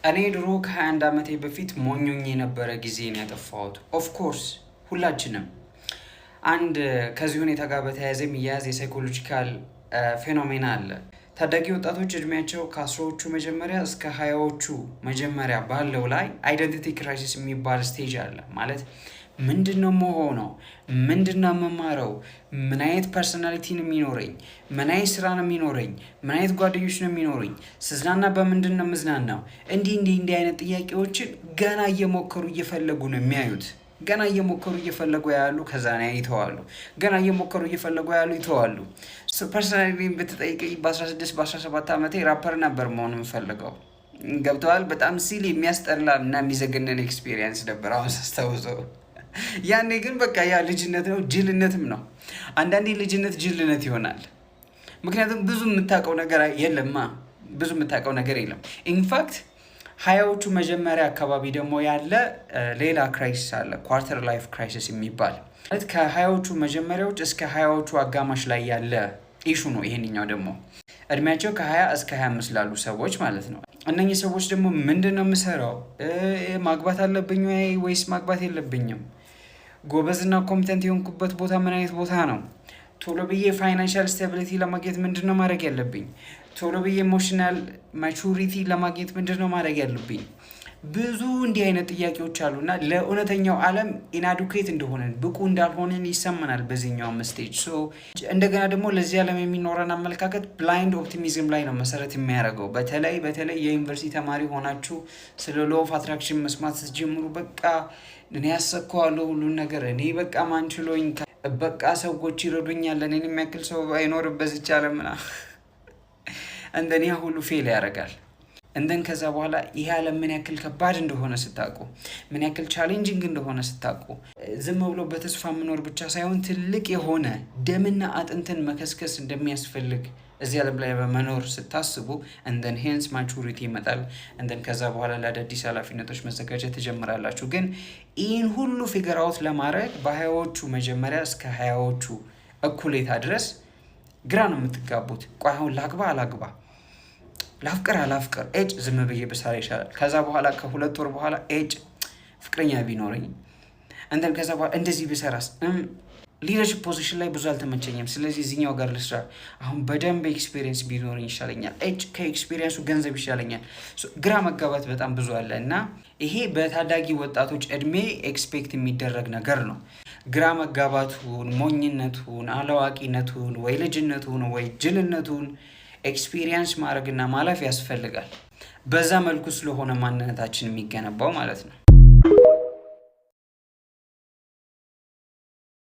እኔ ድሮ ከ21 ዓመቴ በፊት ሞኝ ሆኜ የነበረ ጊዜን ያጠፋሁት። Of course ሁላችንም። አንድ ከዚህ ሁኔታ ጋር በተያያዘ የሚያያዝ የ psychological phenomena አለ። ታዳጊ ወጣቶች እድሜያቸው ከ10ዎቹ መጀመሪያ እስከ 20ዎቹ መጀመሪያ ባለው ላይ identity crisis የሚባል stage አለ። ማለት ምንድን ነው የምሆነው? ምንድን ነው የምማረው? ምን አይነት personality ነው የሚኖረኝ? ምን አይነት ስራ ነው የሚኖረኝ? ምን አይነት ጓደኞች ነው የሚኖሩኝ? ስዝናና በምንድን ነው የምዝናናው? እንዲህ እንዲህ እንዲህ አይነት ጥያቄዎችን ገና እየሞከሩ እየፈለጉ ነው የሚያዩት። ገና እየሞከሩ እየፈለጉ ያሉ፣ ከዛ ይተዋሉ። ገና እየሞከሩ እየፈለጉ ያሉ፣ ይተዋሉ። Personally ብትጠይቀኝ በ16 በ17 ዓመቴ ራፐር ነበር መሆን የምፈልገው። ገብቶሃል። በጣም silly፣ የሚያስጠላ እና የሚዘገነን experience ነበር አሁን ሳስታውሰው። ያኔ ግን በቃ ያ ልጅነት ነው፣ ጅልነትም ነው። አንዳንዴ ልጅነት ጅልነት ይሆናል። ምክንያቱም ብዙ የምታውቀው ነገር የለማ፣ ብዙ የምታውቀው ነገር የለም። In fact 20ዎቹ መጀመሪያ አካባቢ ደግሞ ያለ ሌላ crisis አለ፣ quarter life crisis የሚባል። ማለት ከ20ዎቹ መጀመሪያዎች እስከ 20ዎቹ አጋማሽ ላይ ያለ issue ነው። ይሄንኛው ደግሞ እድሜያቸው ከ20 እስከ 25 ላሉ ሰዎች ማለት ነው። እነኚህ ሰዎች ደግሞ ምንድን ነው የምሰራው? ማግባት አለብኝ ወይ ወይስ ማግባት የለብኝም? ጎበዝና competent የሆንኩበት ቦታ ምን አይነት ቦታ ነው? ቶሎ ብዬ financial stability ለማግኘት ምንድን ነው ማድረግ ያለብኝ? ቶሎ ብዬ emotional maturity ለማግኘት ምንድን ነው ማድረግ ያለብኝ? ብዙ እንዲህ አይነት ጥያቄዎች አሉ እና ለእውነተኛው ዓለም inadequate እንደሆንን፣ ብቁ እንዳልሆንን ይሰማናል በዚህኛውም stage። So እንደገና ደግሞ ለዚህ ዓለም የሚኖረን አመለካከት blind optimism ላይ ነው መሰረት የሚያደርገው። በተለይ በተለይ የዩኒቨርሲቲ ተማሪ ሆናችሁ ስለ law of attraction መስማት ስትጀምሩ በቃ እኔ ያሰብከዋለሁ ሁሉን ነገር፣ እኔ በቃ ማንችሎኝ፣ በቃ ሰዎች ይረዱኛል፣ እኔን የሚያክል ሰው አይኖርም በዚች ዓለም ምናምን። And then ያ ሁሉ fail ያደርጋል። And then ከዛ በኋላ ይሄ ዓለም ምን ያክል ከባድ እንደሆነ ስታውቁ፣ ምን ያክል challenging እንደሆነ ስታውቁ፣ ዝም ብሎ በተስፋ መኖር ብቻ ሳይሆን ትልቅ የሆነ ደምና አጥንትን መከስከስ እንደሚያስፈልግ እዚህ ዓለም ላይ በመኖር ስታስቡ and then hence maturity ይመጣል። And then ከዛ በኋላ ለአዳዲስ ኃላፊነቶች መዘጋጀት ትጀምራላችሁ። ግን ይህን ሁሉ figure out ለማድረግ በ20ዎቹ መጀመሪያ እስከ 20ዎቹ እኩሌታ ድረስ ግራ ነው የምትጋቡት። ቆይ አሁን ላግባ አላግባ፣ ላፍቅር አላፍቅር፣ ኤጭ ዝም ብዬ ብሰራ ይሻላል። ከዛ በኋላ ከ2 ወር በኋላ ኤጭ ፍቅረኛ ቢኖረኝ፣ and then ከዛ በኋላ እንደዚህ ብሰራስ፣ leadership position ላይ ብዙ አልተመቸኝም፣ ስለዚህ እዚኛው ጋር ልስራ። አሁን በደንብ experience ቢኖረኝ ይሻለኛል። ኤጭ ከ experience ኡ ገንዘብ ይሻለኛል። ግራ መጋባት በጣም ብዙ አለ እና ይሄ በታዳጊ ወጣቶች እድሜ expect የሚደረግ ነገር ነው። ግራ መጋባቱን፣ ሞኝነቱን፣ አላዋቂነቱን፣ ወይ ልጅነቱን ወይ ጅልነቱን experience ማድረግና ማለፍ ያስፈልጋል። በዛ መልኩ ስለሆነ ማንነታችን የሚገነባው ማለት ነው።